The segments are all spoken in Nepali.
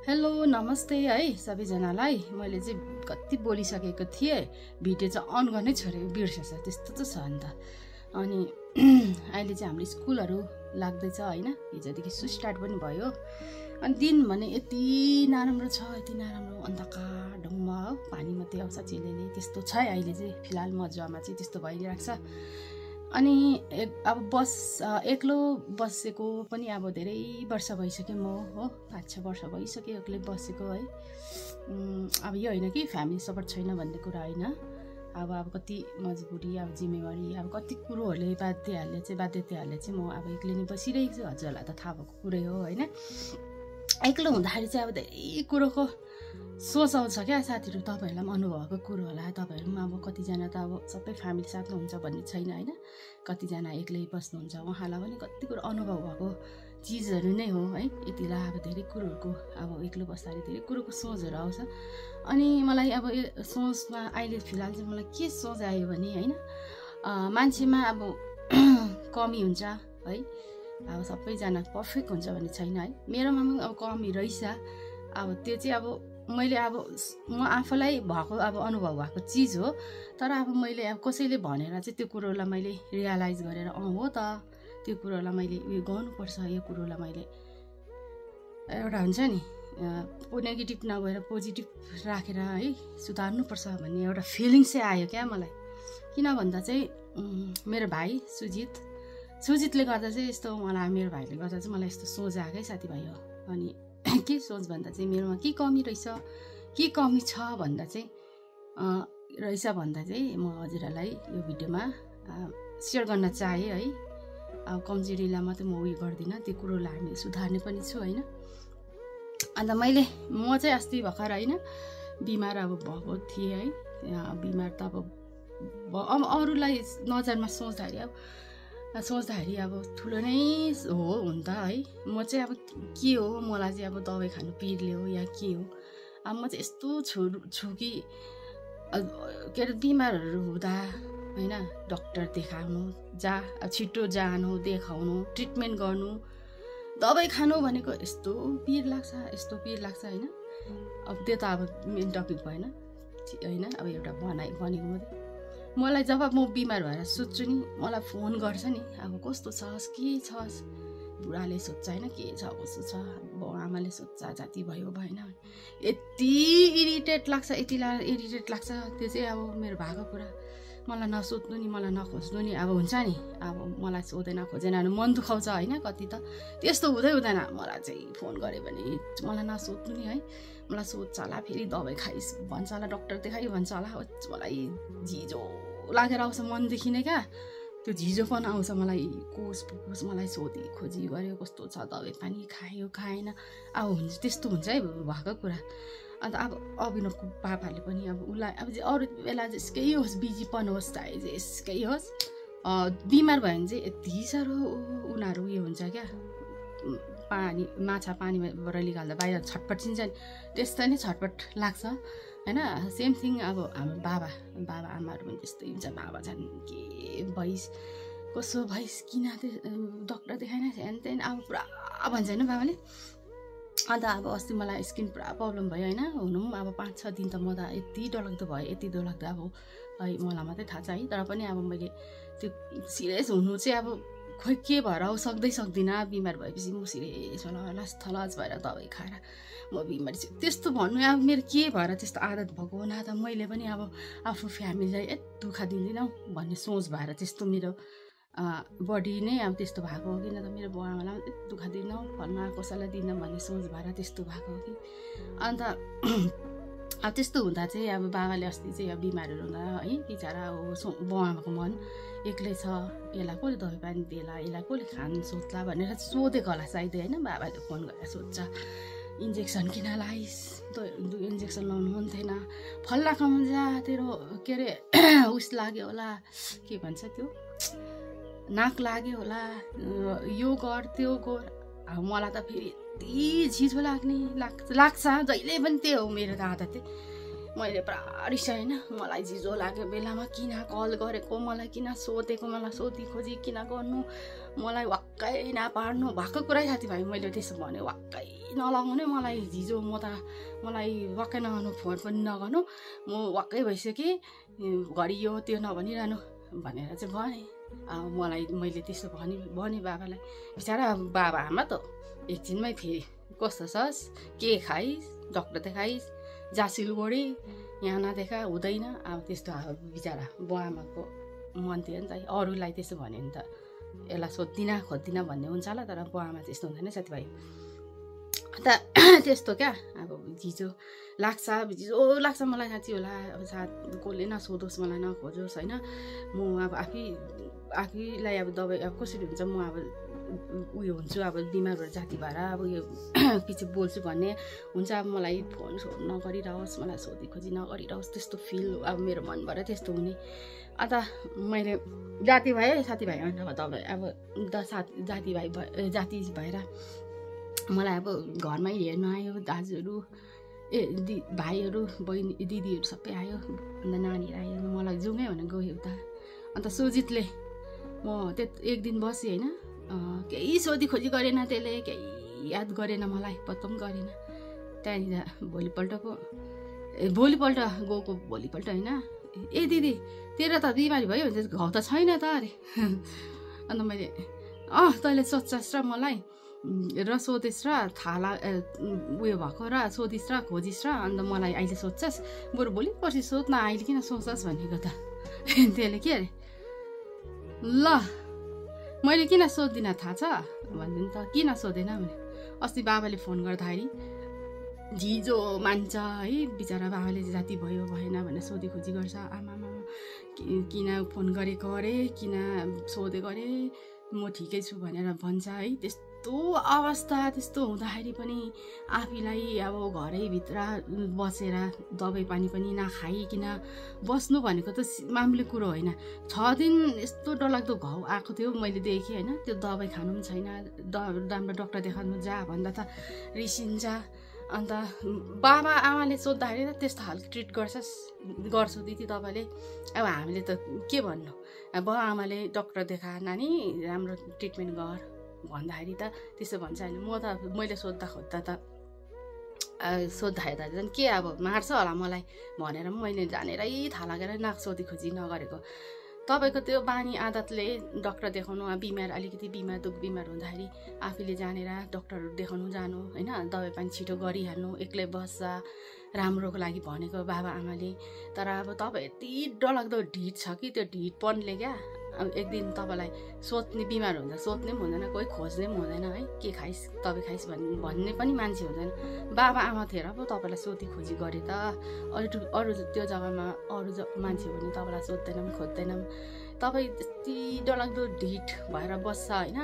हेलो नमस्ते है सबैजनालाई। मैले चाहिँ कति बोलिसकेको थिएँ, भिडियो चाहिँ अन गर्नै छोडेँ, बिर्सेछ। त्यस्तो त छ नि त। अनि अहिले चाहिँ हाम्रो स्कुलहरू लाग्दैछ हैन, हिजोदेखि स्टार्ट पनि भयो। अनि दिन भने यति नराम्रो छ, यति नराम्रो, अन्धकार ढुङ्ग हो, पानी मात्रै आउँछ चिलेले, त्यस्तो छ अहिले चाहिँ। फिलहाल मजुवामा चाहिँ त्यस्तो भइरहेको छ। अनि अब एक्लो बसेको पनि अब धेरै वर्ष भइसक्यो म, हो 5-6 वर्ष भइसक्यो एक्लै बसेको है। अब यो होइन कि फ्यामिली सपोर्ट छैन भन्ने कुरा होइन। अब कति मजबुरी, अब जिम्मेवारी, अब कति कुरोहरूले बाध्यताहरूले चाहिँ म अब एक्लै नै बसिरहेको छु। हजुरहरूलाई त थाहा भएको कुरै हो होइन। एक्लो हुँदाखेरि चाहिँ अब धेरै कुरोको सोच आउँछ क्या साथीहरू। तपाईँहरूलाई पनि अनुभव भएको कुरो होला। तपाईँहरू पनि अब कतिजना त अब सबै फ्यामिली साथमा हुन्छ भन्ने छैन होइन। कतिजना एक्लै बस्नुहुन्छ, उहाँलाई पनि कति कुरो अनुभव भएको चिजहरू नै हो है। यतिलाई अब धेरै कुरोहरूको अब एक्लो बस्दाखेरि धेरै कुरोको सोचहरू आउँछ। अनि मलाई अब सोचमा अहिले फिलहाल चाहिँ मलाई के सोच आयो भने होइन, मान्छेमा अब कमी हुन्छ है। अब सबैजना पर्फेक्ट हुन्छ भन्ने छैन है। मेरोमा पनि अब कमी रहेछ। अब त्यो चाहिँ अब मैले अब म आफूलाई भएको अब अनुभव भएको चिज हो। तर अब मैले अब कसैले भनेर चाहिँ त्यो कुरोलाई मैले रियलाइज गरेर हो त त्यो कुरोलाई मैले उयो गर्नुपर्छ, यो कुरोलाई मैले एउटा हुन्छ नि नेगेटिभ नगएर पोजिटिभ राखेर है सुधार्नुपर्छ भन्ने एउटा फिलिङ चाहिँ आयो क्या मलाई। किन भन्दा चाहिँ मेरो भाइ सुजितले गर्दा चाहिँ यस्तो मलाई, मेरो भाइले गर्दा चाहिँ मलाई यस्तो सोच आएकै साथीभाइ हो। अनि के सोच भन्दा चाहिँ मेरोमा के कमी रहेछ, के कमी छ भन्दा चाहिँ म हजुरहरूलाई यो भिडियोमा सेयर गर्न चाहेँ है। अब कमजोरीलाई मात्रै म उयो गर्दिनँ, त्यो कुरोलाई हामीले सुधार्ने पनि छु होइन। अन्त म चाहिँ अस्ति भर्खर होइन बिमार अब भएको थिएँ है। बिमार त अब अरूलाई नजरमा सोच्दाखेरि अब ठुलो नै हो हुन त है। म चाहिँ अब के हो, मलाई चाहिँ अब दबाई खानु पिरले हो या के हो। अब म चाहिँ यस्तो छु कि के अरे बिमारहरू हुँदा होइन डक्टर देखाउनु छिटो जानु, देखाउनु, ट्रिटमेन्ट गर्नु, दबाई खानु भनेको यस्तो पिर लाग्छ होइन। अब त्यो त अब मेन टपिक भएन होइन। अब एउटा भनेको मात्रै। मलाई जब म बिमार भएर सोध्छु नि, मलाई फोन गर्छ नि, अब कस्तो छस्, के छस्, बुढाले सोध्छ होइन के छ कस्तो छ, बाउ आमाले सोध्छ जाति भयो भएन, यति इरिटेट लाग्छ त्यो चाहिँ अब मेरो भएको कुरा। मलाई नसोध्नु नि, मलाई नखोज्नु नि, अब हुन्छ नि अब मलाई सोधेन खोजेन भने मन दुखाउँछ होइन। कति त त्यस्तो हुँदैन। मलाई चाहिँ फोन गऱ्यो भने मलाई नसोध्नु नि है, मलाई सोध्छ होला, फेरि दबाई खाइस् भन्छ होला, डक्टर देखाइ भन्छ होला। मलाई झिजो लागेर आउँछ मनदेखि नै क्या। त्यो झिजोपन आउँछ मलाई, कोस मलाई सोधी खोजी गऱ्यो कस्तो छ, दबाई पानी खायो खाएन, अब हुन्छ त्यस्तो हुन्छ है भएको कुरा। अन्त अब अभिनवको पापाले पनि अब उसलाई अब अरू बेला जसकै होस्, बिजीपन होस्, चाहे जसकै होस्, बिमार भयो भने चाहिँ यति साह्रो उनीहरू उयो हुन्छ क्या। माछा पानीबाट निकाल्दा बाहिर छटपटिन्छ नि, त्यस्तै नै छटपट लाग्छ होइन। सेम थिङ अब हाम्रो बाबा आमाहरू पनि त्यस्तै हुन्छ। बाबा झन् के भइस्, कसो भइस्, किन डक्टर देखाएन हेन तेन अब पुरा भन्छ होइन बाबाले। अन्त अब अस्ति मलाई स्किन पुरा प्रब्लम भयो होइन। हुनु पनि अब 5-6 दिन त म त यति डरलाग्दो भयो, यति डरलाग्दो अब है मलाई मात्रै थाहा छ है। तर पनि अब मैले त्यो सिरियस हुनु चाहिँ अब खोइ के भएर सक्दिनँ। बिमार भएपछि म सिरियस थलाज भएर दबाई खाएर म बिमारी चाहिँ त्यस्तो भन्नु अब मेरो के भएर त्यस्तो आदत भएको न त। मैले पनि अब आफ्नो फ्यामिलीलाई दुःख दिँदिनँ भन्ने सोच भएर त्यस्तो मेरो बडी नै अब त्यस्तो भएको हो कि, न त मेरो बाउ आमालाई दुःख दिनँ फल्ना कसैलाई दिनँ भन्ने सोच भएर त्यस्तो भएको हो कि। अन्त अब त्यस्तो हुँदा चाहिँ अब बाबाले अस्ति चाहिँ अब बिमारहरू हुँदा है बिचरा बाउ आमाको मन एक्लै छ, यसलाई कसले दबाई पानी दिएला, यसलाई कसले खानु सोध्ला भनेर सोधेको होला सायद होइन। बाबाले फोन गरेर सोध्छ, इन्जेक्सन किन लाइस्, इन्जेक्सन लाउनु मन थिएन, फल्ला खाउनु जा, तेरो के अरे उस लाग्यो होला, के भन्छ त्यो नाक लाग्यो होला, यो गर त्यो गर। अब मलाई त फेरि यति झिजो लाग्छ जहिले पनि त्यो हो मेरो त आदत। मैले पुरा रिसाएँ होइन। मलाई झिजो लाग्यो बेलामा किन कल गरेको, मलाई किन सोधेको, मलाई सोधी खोजी किन गर्नु, मलाई वाक्कै नपार्नु भएको कुरा साथीभाइ। मैले त्यसो भने वाक्कै नलगाउनु मलाई हिजो मलाई वाक्कै नगर्नु फोन पनि नगर्नु म वाक्कै भइसकेँ घरि यो त्यो नभनिरहनु भनेर चाहिँ भने मैले त्यस्तो भने बाबालाई बिचरा बाबा आमा त एकछिनमै फेरि कस्तो छस् के खाइस् डक्टर देखाइस् जा सिलगढी यहाँ नदेखा हुँदैन अब त्यस्तो अब बिचरा बुवा आमाको मन थियो नि त अरूलाई त्यसो भन्यो भने त यसलाई खोज्दिनँ भन्ने हुन्छ होला तर बुवा आमा त्यस्तो हुँदैन साथीभाइ अन्त त्यस्तो क्या अब झिजो लाग्छ मलाई साँच्ची होला अब कसले नसोधोस् मलाई नखोजोस् होइन म अब आफैलाई अब दबाई अब कसरी हुन्छ म अब उयो हुन्छु अब बिमार भएर जाति भएर अब उयो पछि बोल्छु भन्ने हुन्छ अब मलाई फोन नगरिरहोस् मलाई सोधी खोजी नगरिरहोस् त्यस्तो फिल अब मेरो मनबाट त्यस्तो हुने अन्त मैले जाति साथीभाइ तपाईँ अब जाति भएर मलाई अब घरमै हेर्नु आयो दाजुहरू भाइहरू बहिनी दिदीहरू सबै आयो अन्त नानीहरू आयो मलाई जाउँ भनेर गयो उता अन्त सुजितले म एक दिन बसेँ होइन केही सोधी खोजी गरेन त्यसले केही याद गरेन मलाई पत्तो पनि गरेन त्यहाँनिर भोलिपल्ट होइन ए दिदी तेरो त बिमारी भयो भने घाउ त छैन त अरे अन्त मैले तैँले सोध्छस् र मलाई र सोधिस् र थाहा उयो भएको र सोधिस् र खोजिस् र अन्त मलाई अहिले सोध्छस् बरु भोलि पर्सि सोध्न अहिले किन सोच्छस् भनेको त त्यसले के अरे ल मैले किन सोध्दिनँ थाहा छ भनिदिनु त किन सोधेन भने अस्ति बाबाले फोन गर्दाखेरि झिजो मान्छ है बिचरा बाबाले जाति भयो भएन भनेर सोधी खोजी गर्छ आमा किन फोन गरेको अरे किन सोधेको अरे म ठिकै छु भनेर भन्छ है त्यस्तो अवस्था त्यस्तो हुँदाखेरि पनि आफैलाई अब घरैभित्र बसेर दबाई पानी पनि नखाइकन बस्नु भनेको त मामुली कुरो होइन 6 दिन यस्तो डरलाग्दो घाउ आएको थियो मैले देखेँ होइन त्यो दबाई खानु पनि छैन राम्रो डक्टर देखाउनु जा भन्दा त रिसिन्छ अन्त बाबा आमाले सोद्धाखेरि त त्यस्तो खालको ट्रिट गर्छु दिदी तपाईँले अब हामीले त के भन्नु बाबा आमाले डक्टर देखा नानी राम्रो ट्रिटमेन्ट गर भन्दाखेरि त त्यसो भन्छ होइन म त मैले सोद्धा त सोद्धाखेरि त झन् के अब मार्छ होला मलाई भनेर मैले जानेरै थाहा लागेर सोधी खोजी नगरेको तपाईँको त्यो बानी आदतले डक्टर देखाउनु अलिकति बिमार हुँदाखेरि आफैले जानेर डक्टरहरू देखाउनु जानु होइन दबाई पानी छिटो गरिहाल्नु एक्लै बस्छ राम्रोको लागि भनेको बाबा आमाले तर अब तपाईँ यति डरलाग्दो ढिट छ कि त्यो ढिटपनले क्या अब एक दिन तपाईँलाई सोध्ने बिमार हुन्छ सोध्ने पनि हुँदैन कोही खोज्ने पनि हुँदैन है के खाइस् तपाईँ खाइस् भन्ने पनि मान्छे हुँदैन बाबा आमा थिएर पो तपाईँलाई सोधी खोजी गरे त अरू त्यो जग्गामा मान्छे भने तपाईँलाई सोध्दैनौँ खोज्दैनौँ तपाईँ त्यति डरलाग्दो ढिट भएर बस्छ होइन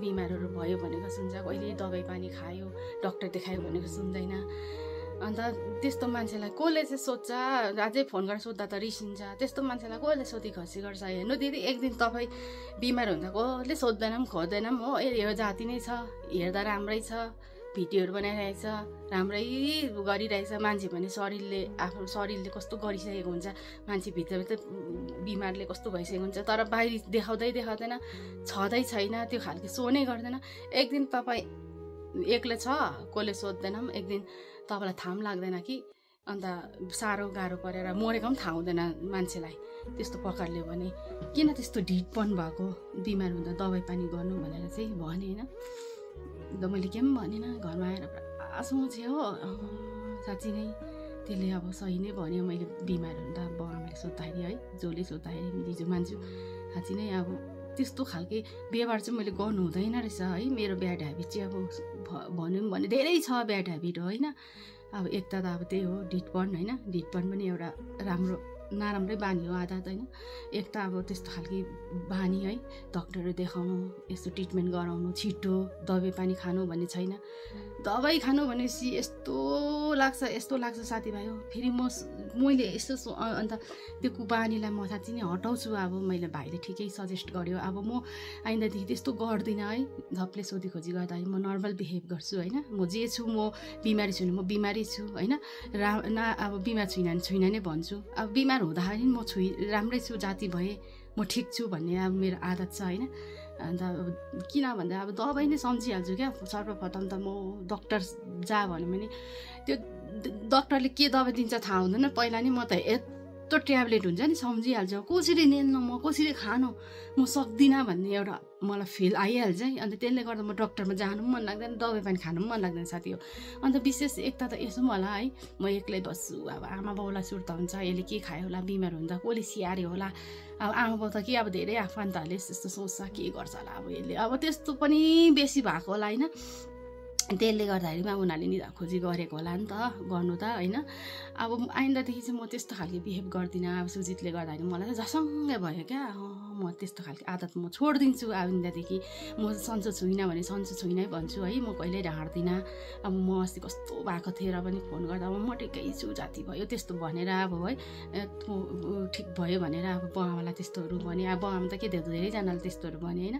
बिमारहरू भयो भनेको सुन्छ कहिले दबाई पानी खायो डक्टर देखायो भनेको सुन्दैन अन्त त्यस्तो मान्छेलाई कसले चाहिँ सोध्छ अझै फोन गरेर सोद्धा त रिसिन्छ त्यस्तो मान्छेलाई कसले सोधी खोजी गर्छ हेर्नु दिदी एक दिन तपाईँ बिमार हुँदा कसले सोध्दैन पनि खोज्दैन पनि हो यो जाति नै छ हेर्दा राम्रै छ भिडियोहरू बनाइरहेको छ राम्रै गरिरहेछ मान्छे भने आफ्नो शरीरले कस्तो गरिसकेको हुन्छ मान्छे भित्रभित्र बिमारले कस्तो भइसकेको हुन्छ तर बाहिर देखाउँदैन छँदै छैन त्यो खालको सो नै गर्दैन एक दिन तपाईँ एक्लै छ कसले सोध्दैन पनि एक दिन तपाईँलाई थाहा पनि लाग्दैन कि अन्त साह्रो गाह्रो परेर मरेको पनि थाहा हुँदैन मान्छेलाई त्यस्तो प्रकारले भने किन त्यस्तो ढिटपन भएको बिमार हुँदा दबाई पानी गर्नु भनेर चाहिँ भने होइन अन्त मैले के पनि भनेन घरमा आएर पुरा सोचेँ हो साँच्ची नै त्यसले अब सही नै भन्यो मैले बिमार हुँदा बाउ आमाले सोद्धाखेरि है जसले सोद्धाखेरि दिजु मान्छु साँच्ची नै अब त्यस्तो खालके व्यवहार चाहिँ मैले गर्नु हुँदैन रहेछ है मेरो ब्याड ह्याबिट चाहिँ अब भनौँ भने धेरै छ ब्याड ह्याबिट होइन अब एक त अब त्यही हो ढिटपन होइन ढिटपन पनि एउटा नराम्रै बानी हो आदत होइन एक त अब त्यस्तो खालके बानी है डक्टरहरू देखाउनु यस्तो ट्रिटमेन्ट गराउनु छिटो दबाई पानी खानु भन्ने छैन दबाई खानु भनेपछि यस्तो लाग्छ साथीभाइ हो फेरि मैले यस्तो अन्त त्यो बानीलाई म साँच्ची नै हटाउँछु अब मैले भाइले ठिकै सजेस्ट गर्यो अब म आइन्दादेखि त्यस्तो गर्दिनँ है सबले सोधी खोजी गर्दाखेरि म नर्मल बिहेभ गर्छु होइन म जे छु म बिमारी छु भने म बिमारी छु होइन अब बिमार छुइनँ नै भन्छु अब बिमार हुँदाखेरि म राम्रै छु जाति भए म ठिक छु भन्ने अब मेरो आदत छ होइन अन्त किन भन्दा अब दबाई नै सम्झिहाल्छु क्या सर्वप्रथम त म डक्टर जा भन्यो भने त्यो डक्टरले के दबाई दिन्छ थाहा हुँदैन पहिला नि म त यत्रो ट्याब्लेट हुन्छ नि सम्झिहाल्छु कसरी निल्नु म कसरी खानु म सक्दिनँ भन्ने एउटा मलाई फिल आइहाल्छ है अन्त त्यसले गर्दा म डक्टरमा जानु पनि मन लाग्दैन दबाई पानी खानु पनि मन लाग्दैन साथी हो अन्त विशेष एक त यसो होला है म एक्लै बस्छु अब आमा बाउलाई सुर्ता हुन्छ यसले के खायो होला बिमार हुन्छ कसले स्याहार्यो होला अब आमा बाउ त के अब धेरै आफन्तहरूले यस्तो सोच्छ के गर्छ होला अब यसले अब त्यस्तो पनि बेसी भएको होला होइन त्यसले गर्दाखेरिमा उनीहरूले निदा खोजी गरेको होला नि त गर्नु त होइन अब आइन्दादेखि चाहिँ म त्यस्तो खालको बिहेभ गर्दिनँ अब सुजितले गर्दाखेरि मलाई चाहिँ झसङ्गै भयो क्या म त्यस्तो खालको आदत म छोडिदिन्छु आइन्दादेखि म सन्चो छुइनँ भने सन्चो छुइनै भन्छु है म कहिल्यै ढाँट्दिनँ अब म अस्ति कस्तो भएको थिएँ र पनि फोन गर्दा अब म ठिकै छु जाति भयो त्यस्तो भनेर अब है ठिक भयो भनेर अब बाबालाई त्यस्तोहरू भने अब बाबामा त के धेरैजनाले त्यस्तोहरू भने होइन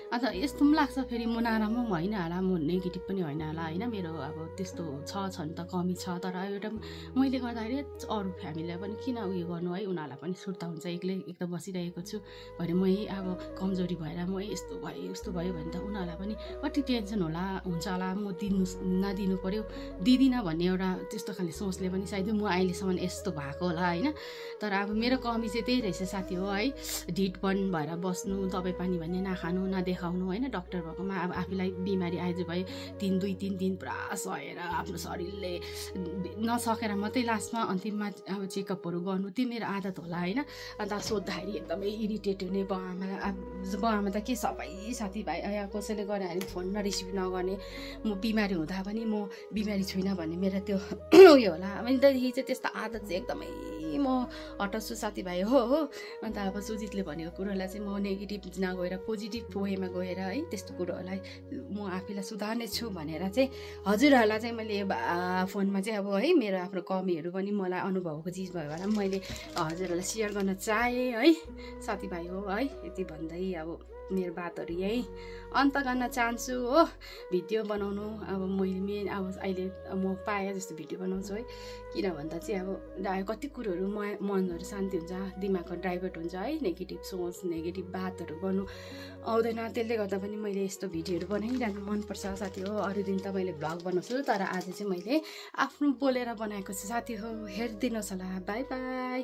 अन्त यस्तो पनि लाग्छ फेरि म नराम्रो पनि होइन होला म नेगेटिभ पनि होइन होला होइन मेरो अब त्यस्तो छ नि त कमी छ तर एउटा मैले गर्दाखेरि अरू फ्यामिलीलाई पनि किन उयो गर्नु है उनीहरूलाई पनि सुर्ता हुन्छ एक्लै एकदम बसिरहेको छु भने मै अब कमजोरी भएर म यस्तो भयो उस्तो भयो भने त उनीहरूलाई पनि कति टेन्सन होला हुन्छ होला म नदिनु पर्यो दिदिनँ भन्ने एउटा त्यस्तो खाले सोचले पनि सायद म अहिलेसम्म यस्तो भएको होला होइन तर अब मेरो कमी चाहिँ त्यही रहेछ साथी हो है ढिटपन भएर बस्नु दबाई पानी भन्ने नखानु नदेखाउनु होइन डक्टर भएकोमा अब आफूलाई बिमारी आइज भयो 2-3 दिन पुरा सहेर आफ्नो शरीरले नसकेर मात्रै लास्टमा अन्तिममा अब चेकअपहरू गर्नु त्यो मेरो आदत होला होइन अन्त सोद्धाखेरि एकदमै इरिटेट हुने बाउआमा त के सबै साथीभाइ कसैले गर्दाखेरि फोन रिसिभ नगर्ने म बिमारी हुँदा पनि म बिमारी छुइनँ भन्ने मेरो त्यो उयो होला अहिलेदेखि चाहिँ त्यस्तो आदत चाहिँ एकदमै म हटाउँछु साथीभाइ हो अन्त अब सुजितले भनेको कुरोलाई चाहिँ म नेगेटिभ नगएर पोजिटिभ वेमा गएर है त्यस्तो कुरोहरूलाई म आफैलाई सुधार्ने छु भनेर चाहिँ हजुरहरूलाई चाहिँ मैले फोनमा चाहिँ अब है मेरो आफ्नो कमीहरू पनि मलाई अनुभवको चिज भयो भने मैले हजुरहरूलाई सेयर गर्न चाहेँ है साथीभाइ हो है यति भन्दै अब मेरो बातहरू यही अन्त गर्न चाहन्छु हो भिडियो बनाउनु अब मैले अब अहिले म पाएँ जस्तो भिडियो बनाउँछु है किन भन्दा चाहिँ अब कति कुरोहरू मनहरू शान्ति हुन्छ दिमागको डाइभर्ट हुन्छ है नेगेटिभ सोच नेगेटिभ बातहरू गर्नु आउँदैन त्यसले गर्दा पनि मैले यस्तो भिडियोहरू बनाइरहनु मनपर्छ साथी हो अरू दिन त मैले भ्लग बनाउँछु तर आज चाहिँ मैले आफ्नो बोलेर बनाएको छु साथी हो हेरिदिनुहोस् होला बाई बाई